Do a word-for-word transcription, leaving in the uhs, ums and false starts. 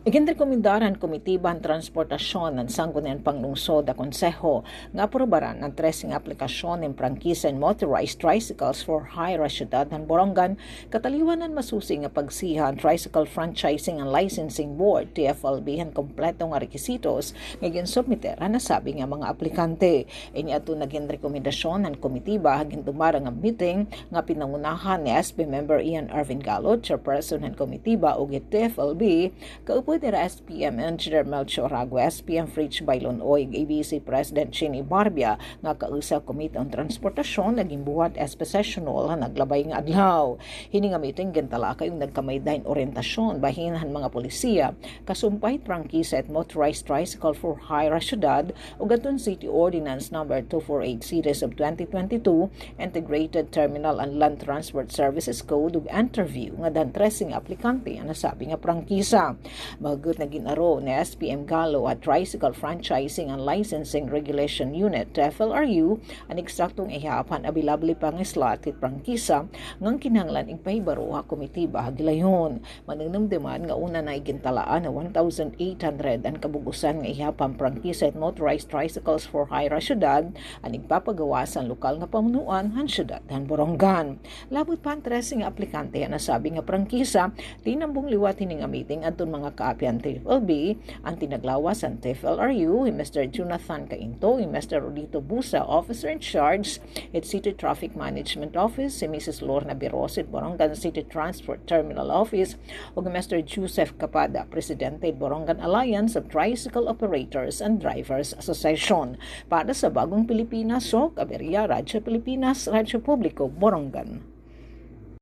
Iginrekomendar han Komitiba han Transportasyon han Sangguniang Panglungsod ha Konseho nga aprobaran an trese nga aplikasyon hin prangkisa hin motorized tricycles for hire ha syudad han Borongan, kataliwan han masusi nga pagsiha han Tricycle Franchising and Licensing Board, T F L B, han kompleto nga rekisitos nga ginsubmiter han nasabi nga mga aplikante. Ini adto nagin rekomendasyon han komitiba ha gindumara nga meeting nga pinangunahan ni S P member Ian Arvin Gallo, chairperson han komitiba, ug it T F L B, kaupod hira S P M Engineer Melchio Arague, S P M Fritz Bailon-oy, ug A B C President Chin Ibarbia, nga kausa komite han transportasyon, nagin buhat S P session hall han naglabay nga adlaw. Hini nga meeting gintalakay ug nagkamay-ada hin oryentasyon bahin han mga polisiya kasumpay hit prangkisa hit motorized tricycle for hire ha syudad, ug adton City Ordinance Number two four eight Series of twenty twenty-two, Integrated Terminal and Land Transport Services Code, ug interview ngada han trese nga aplikante han nasabi nga prangkisa. Mahugot nagin aro ni S P M Gallo ha Tricycle Franchising and Licensing Regulation Unit, T F L R U, an eksakto nga ihap han abilable pa nga slot hit prangkisa ngan kinahanglan igpahibaro ha komitiba ha gilayon. Manunumduman nga una na igintalaan nga one thousand eight hundred an kabug-osan nga ihap han prangkisa hit motorized tricycles for hire ha syudad an igpapagawas han lokal nga pamunuan han syudad han Borongan. Labot pa han trese nga aplikante han nasabi nga prangkisa, tinambong liwat hini nga meeting adton mga kaapi han T F L B, an tinaglawas han T F L R U, hi Mister Jonathan Cainto, hi Mister Rodito Busa, Officer in Charge hit City Traffic Management Office, hi Missus Lorna Biros hit Borongan City Transport Terminal Office, ug hi Mister Joseph Capada, Presidente hit Borongan Alliance of Tricycle Operators and Drivers Association. Para sa Bagong Pilipinas, Sok Aberia, Radyo Pilipinas, Radyo Publiko, Borongan.